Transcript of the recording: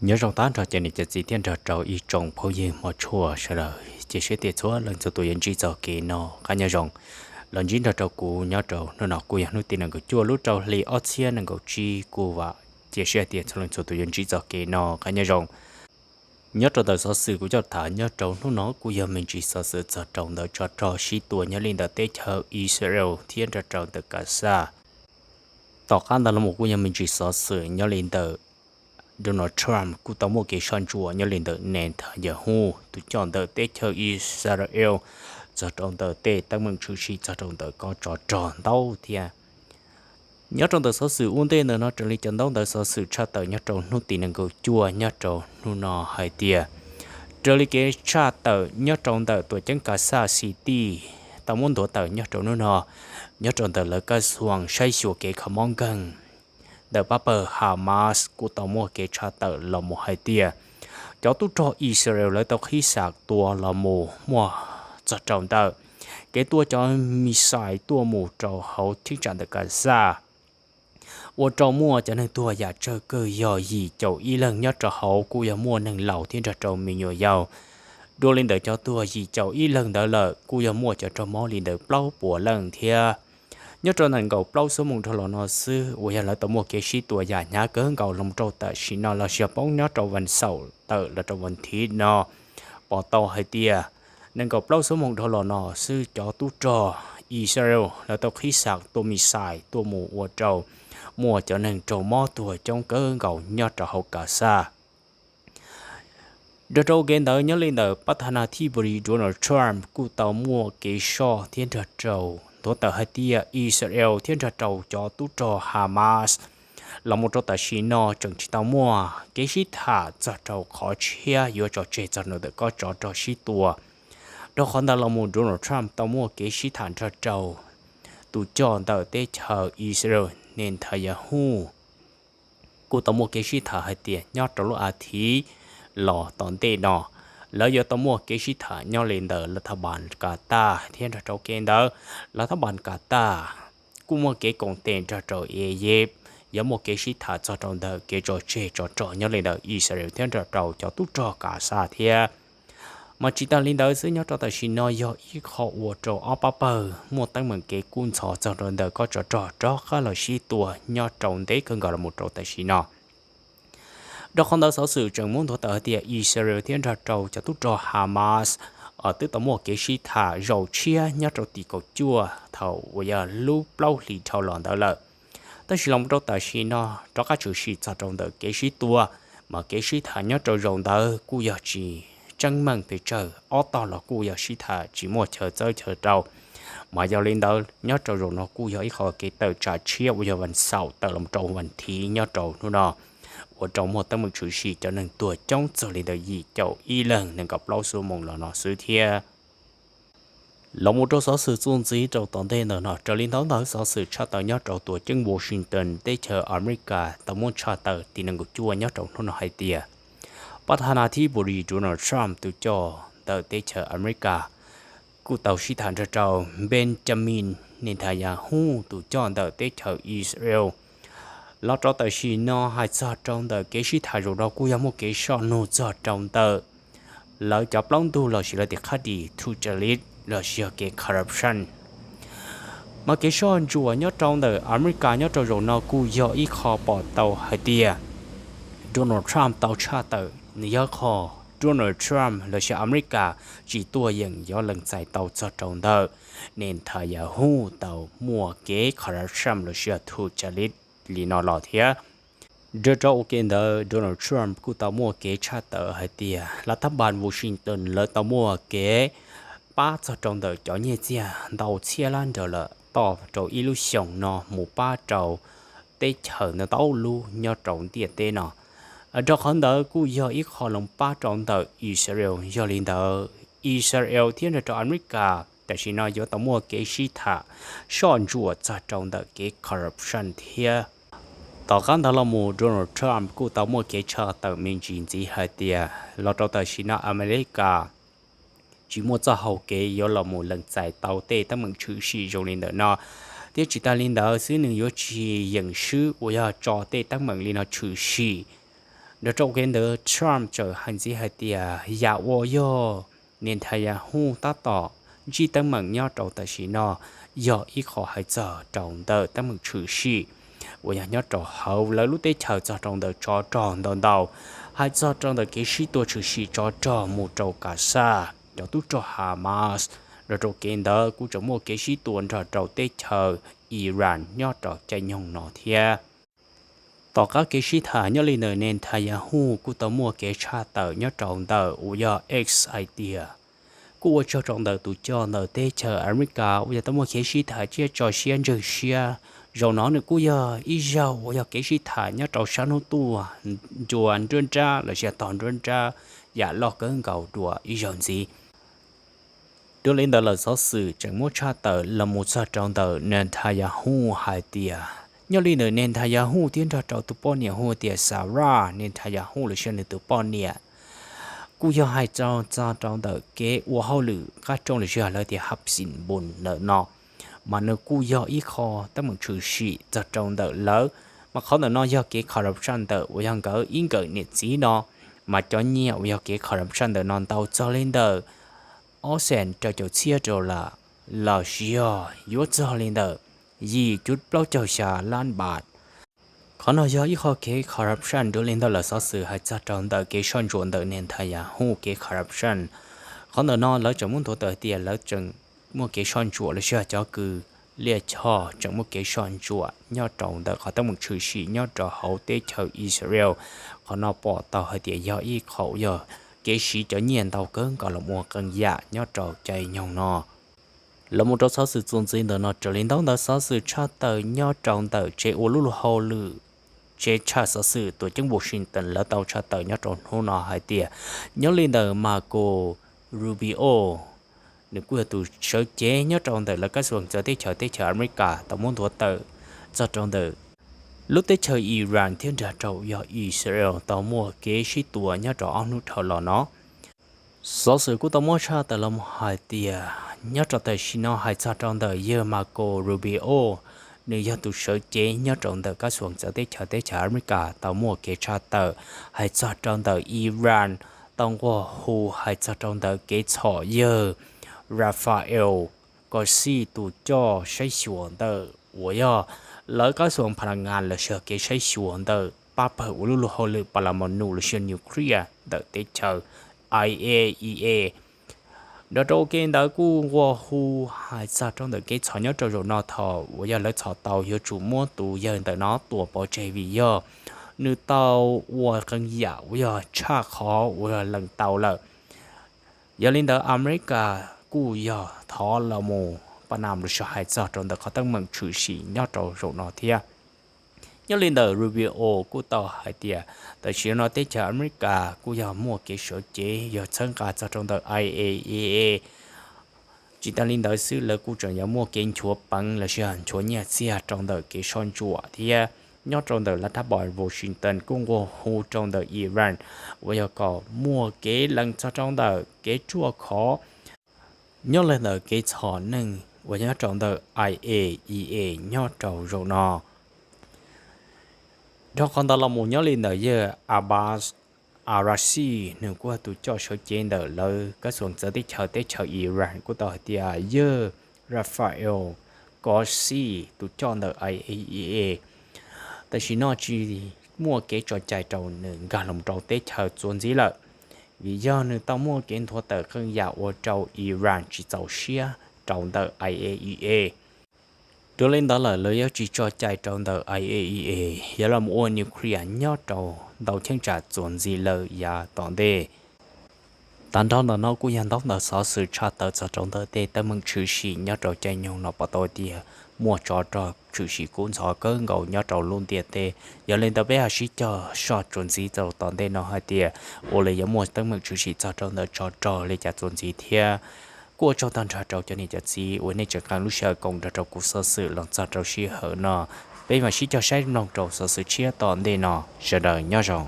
Nyob zoo tag nrho cov niam cov txiv thiab nrog rau ib tsoom phooj ywg hmov tshua sawv daws, cia siab tias txhua leej txhua tus yuav ntsib txoj kev noj qab nyob zoo los ntsib nrog rau kuv nyob rau hnub no kuj yog hnub tim nees nkaum cuaj lub rau hli ob txhiab nees nkaum tsib kuj vam cia siab tias txhua leej txhua tus yuav ntsib txoj kev noj qab nyob zoo. Nyob rau ntawm xov xwm kuv coj tham nyob rau hnub no kuj yog me ntsis xov xwm txog rau ntawm tsov rog sib tua nyob li ntawm teb chaws Israel thiab nrog rau ntawm Gaza. Tom qab ntawd los mus kuj yog me ntsis xov xwm nyob li ntawm Donald Trump kuj tau muaj kev soj ntsuam nyob li ntawm Netanyahu tus coj ntawm teb chaws Israel txog rau ntawm tej teeb meem tshwm sim txog rau ntawm kob tsov rog ntau thiab. Nyob rau ntawm xov xwm ua ntej ntawm no raws li cov ntaub ntawv xov xwm tshaj tawm nyob rau hnub tim nees nkaum cuaj nyob rau hnub no hais tias raws li kev tshaj tawm nyob rau ntawm tuam ceeb Gaza City tau muab nthuav tawm nyob rau hnub no, nyob rau ntawm lawv kaj xuam saib xyuas kev kho mob nkeeg ntawm pab pawg Hamas kuj tau muaj kev tshaj tawm los mus hais tias cov tub rog Israel lawv tau qhib xam tua los mus muaj txog rau ntawm kev tua cov missile tuaj mus rau hauv cheeb tsam ntawm Gaza, ua rau muaj cov neeg tuag yam tsawg kawg yog yim caum ib leeg, nyob rau hauv kuj yog muaj neeg laus thiab nrog rau me nyuam yaus. Dua li ntawd cov tuag yim caum ib leeg ntawd lawm kuj yog muaj cov raug mob li ntawm plaub puas leej thiab. Nyob rau nees nkaum plaub xuab moos dhau los no xwb uas yog lawv tau muaj kev sib tua yam hnyav kawg nkaus los rau tam sim no los sis yog poob nyob rau vas xaum tawm los rau vas thiv no, pom tau hais tias nees nkaum plaub xuab moos dhau los no xwb cov tub rog Israel lawv tau qhib xam tua missile tuaj mus ua rau muaj cov neeg raug mob tuag coob kawg nkaus nyob rau hauv Gaza. Nrog rau kev ntawd nyob li ntawm pab thab nas thib pus lis Donald Trump kuj tau muaj kev soj thiab nrog rau nthuav tawm hais tias Israel thiab nrog rau cov tub rog Hamas los mus rau tam sim no tseem tsis tau muaj kev sib tham txog rau qhov tshiab yuav tso tseg txog ntawm kob tsov rog sib tua. Rau qhov ntawd los mus Donald Trump tau muaj kev sib tham nrog rau tus coj ntawm teb chaws Israel Netanyahu kuj tau muaj kev sib tham hais tias nyob rau lub as thiv los tom ntej no lawv yuav tau muaj kev sib tham nyob li ntawm lav thab npas Kataj thiab nrog rau kev ntawd lav thab npas Kataj kuj muaj kev koom tes nrog rau Iziv yuav muaj kev sib tham txog rau ntawm kev tso tseg tsov rog nyob li ntawm Israel thiab nrog rau cov tub rog Gaza thiab. Mas tsis tas li ntawd xwb nyob rau tam sim no yog ib qho ua rau ob pab pawg muaj teeb meem kev kub ntxhov txog rau ntawm kob tsov rog rov qab los sib tua nyob rau ntev kawg nkaus los mus rau tam sim no. Rau qhov ntawd xov xwm tseem muab nthuav tawm hais tias Israel thiab nrog rau cov tub rog Hamas twb tau muaj kev sib tham zaum tshiab nyob rau tim kaum cuaj thaum uas yog lub plaub hlis dhau los ntawd lawm. Tab sis los rau tam sim no rov qab tshwm sim txog rau ntawm kev sib tua, mas kev sib tham nyob rau zaum ntawd kuj yog tsis tseeb meej pes tsawg, ob tog los kuj yog sib tham tsis muaj chaw txawb chaw rau. Mas yog li ntawd nyob rau zaum no kuj yog ib qho kev tawm tsam tshiab uas yog vas xaum tawm los rau vas thiv nyob rau hnub no, ua rau muaj teeb meem tshwm sim cov neeg tuag coob txog li ntawm yim caum ib leeg nees nkaum plaub xuab moos los no xwb thiab. Los mus rau xov xwm txuas ntxiv rau tom ntej ntawm no raws li ntaub ntawv xov xwm tshaj tawm nyob rau tuam ceeb Washington teb chaws Amelikas tau muab tshaj tawm tim nees nkaum cuaj nyob rau hnub no hais tias pab thab nas thib pus lis Donald Trump tus coj ntawm teb chaws Amelikas kuj tau sib tham nrog rau Benjamin Netanyahu tus coj ntawm teb chaws Israel los rau tam sim no hais txog rau ntawm kev sib tham zaum no kuj yog muaj kev soj nug txog rau ntawm lawv cov plaub ntug los sis lawv tim qhab dim thu ca li los sis yog kev corruption. Mas kev soj ntsuam nyob rau ntawm Amelikas nyob rau zaum no kuj yog ib qho pom tau hais tias Donald Trump tau tshaj tawm nws yog qho Donald Trump los sis Amelikas tsis tuaj yeem yuav lees txais tau txog rau ntawm Netanyahu tau muaj kev corruption los sis yog thu ca li li no los thiab. Nrog rau ua ke ntawd Donald Trump kuj tau muaj kev tshaj tawm hais tias lav thab npas Washington lawv tau muaj kev pab txog rau ntawm cov nyiaj txiag ntau txhiab lab nraws lawm toj rau ib lub xyoos no mus pab rau teb chaws ntau ntau lub nyob rau ntiaj teb no. Rau qhov ntawd kuj yog ib qho los pab rau ntawm Israel. Yog li ntawd Israel thiab nrog rau Amelikas tam sim no yuav tau muaj kev sib tham soj ntsuam txog rau ntawm kev corruption thiab. Tom qab ntawd los mus Donald Trump kuj tau muaj kev tshaj tawm me ntsis ntxiv hais tias los rau tam sim no Amelikas tsis muaj txoj hau kev yuav los mus lees txais tau tej teeb meem tshwm sim zoo li ntawm no, thiab tsis tas li ntawd xwb nws yuav tsis yeem swb uas yog tso tej teeb meem li no tshwm sim Nrog rau kev ntawd Trump txawm hais ntxiv hais tias yam uas yog Netanyahu tab tom ntsib teeb meem nyob rau tam sim no yog ib qho hais txog rau ntawm teeb meem tshwm sim uas yog nyob rau hauv lawv lub teb chaws txog rau ntawm tsov rog ntau ntau, hais txog rau ntawm kev sib tua tshwm sim tsov rog mus rau Gaza, cov tub rog Hamas. Nrog rau kev ntawd kuj tseem muaj kev sib tua nrog rau teb chaws Iran nyob rau caij nyoog no thiab. Tom qab kev sib tham nyob li ntawm Netanyahu kuj tau muaj kev tshaj tawm nyob rau ntawm uas yog X hais tias, kuj ua tsaug rau ntawm tus coj ntawm teb chaws Amelikas uas yog tau muaj kev sib tham tsiab tso siab ntseeg siab. Zaum no nws kuj yog ib zaug uas yog kev sib tham nyob rau sab hnub tuaj ncua nruab nrab los sis tog nruab nrab yam loj kawg nkaus dua ib zaug ntxiv. Dua li ntawd lawm xov xwm tseem muab tshaj tawm los mus txog rau ntawm Netanyahu hais tias, nyob li ntawm Netanyahu thiab nrog rau tus poj niam hu tias Sarah Netanyahu los sis nws tus poj niam, kuj yog hais txog rau ntawm kev ua hauj lwm qab rooj los sis lawv tias hab xim npun ntawm no, mas nws kuj yog ib qho teeb meem tshwm sim txog rau ntawm lawv. Mas qhov ntawm no yog kev corruption ntawm uas yog nkawd ib nkawm niam txiv no, mas cov nyiaj uas yog kev corruption ntawm no ntau txog li ntawm ob xees rau caum txhiab dollar los sis yog yuav txog li ntawm yim cuv plaub caug xya lab npam. Qhov no yog ib qho kev corruption dua li ntawm lawm xov xwm hais txog rau ntawm kev soj ntsuam ntawm Netanyahu kev corruption. Qhov ntawm no lawv tseem muab nthuav tawm tias lawv tseem muaj kev soj ntsuam los sis cov kws liaj choj tseem muaj kev soj ntsuam nyob rau ntawm qhov teeb meem tshwm sim nyob rau hauv teb chaws Israel. Qhov no pom tau hais tias yog ib qho yog kev siv cov nyiaj ntau kawg nkaus los ua qee yam nyob rau caij nyoog no. Los mus rau xov xwm txuas ntxiv ntawm no raws li ntaub ntawv xov xwm tshaj tawm nyob rau ntawm tsev ua lub luag hauj lwm tsev tshaj xov xwm tuam ceeb Washington lawv tau tshaj tawm nyob rau hnub no hais tias, nyob li ntawm Marco Rubio, nws kuj yog tus sawv cev nyob rau ntawm lawv kab xuas txawv teb chaws teb chaws Amelikas tau muab nthuav tawm txog rau ntawm lub teb chaws Iran thiab nrog rau yog Israel tau muaj kev sib tua nyob rau ob hnub dhau los no. Xov xwm kuj tau muab tshaj tawm los mus hais tias nyob rau tam sim no hais txog rau ntawm yawg Marco Rubio, nws yog tus sawv cev nyob rau ntawm kab xuas txawv teb chaws teb chaws Amelikas tau muaj kev tshaj tawm hais txog rau ntawm Iran tau nquag hu hais txog rau ntawm kev txhom yawg Rafael Grossi tus coj saib xyuas ntawm uas yog lawv kab xuas pha la ngas los sis kev saib xyuas ntawm pab pawg ua lub luag hauj lwm pa la mo nus los sis nuclear ntawm teb chaws I A E A. Nrog rau kev ntawd kuj nquag hu hais txog rau ntawm kev txhom nyob rau zaum no thaum uas yog lawv txhom tau yuav tsum muab tus yawg ntawm no tua pov tseg vim yog nws tau ua qee yam uas yog tshaj qhov uas yog lees tau lawm. Yog li ntawd Amelikas kuj yog thov los mus pab nam los sis hais txog rau ntawm qhov teeb meem tshwm sim nyob rau zaum no thiab. Nyob li ntawm Rubio kuj tau hais tias tam sim no teb chaws Amelikas kuj yog muaj kev sawv cev yog txhawb nqa txog rau ntawm I A E A. Tsis tas li ntawd xwb lawv kuj tseem yuav muaj kev nchuav peev los sis nchuav nyiaj txiag rau ntawm kev soj ntsuam thiab. Nyob rau ntawm lav thab pos Washington kuj nquag hu rau ntawm Iran uas yog kom muaj kev lees txog rau ntawm kev ruaj khov nyob li ntawm kev txhom neeg uas nyob rau ntawm I A E A nyob rau zaum no. Dhau qhov ntawd los mus nyob li ntawm yawg Abbas Araghchi, nws kuj yog tus coj sawv cev ntawm lawv kab xuas txawv teb chaws teb chaws Iran kuj tau hais tias yawg Rafael Grossi tus coj ntawm I A E A tam sim no tsis muaj kev tso cai rau nws nkag los rau teb chaws txuas ntxiv lawm, vim yog nws tau muaj kev nthuav tawm qee yam ua rau Iran tsis txaus siab rau ntawm I A E A. Dua li ntawd lawm lawv yuav tsis tso cai rau ntawm I A E A yuav los ua nuclear nyob rau ntau cheeb tsam txuas ntxiv lawm yav tom ntej. Tag nrho ntawm no kuj yog ntaub ntawv xov xwm tshaj tawm txog rau ntawm tej teeb meem tshwm sim nyob rau caij nyoog no pom tau tias muaj tsov rog tshwm sim kub ntxhov kawg nkaus nyob rau lub ntiaj teb. Yog li ntawd peb ho sib cog soj tsuas ntxiv rau tom ntej no hais tias ua li yuav muaj teeb meem tshwm sim txog rau ntawm tsov rog li cas txuas ntxiv thiab. Kuj ua tsaug tag nrho rau cov niam cov txiv uas nej tseem qee lub sij hawm koom nrog rau kuv xov xwm los txog rau sij hawm no. Peb mam sib cog saib mloog rau xov xwm tshiab tom ntej no. Sawv daws nyob zoo.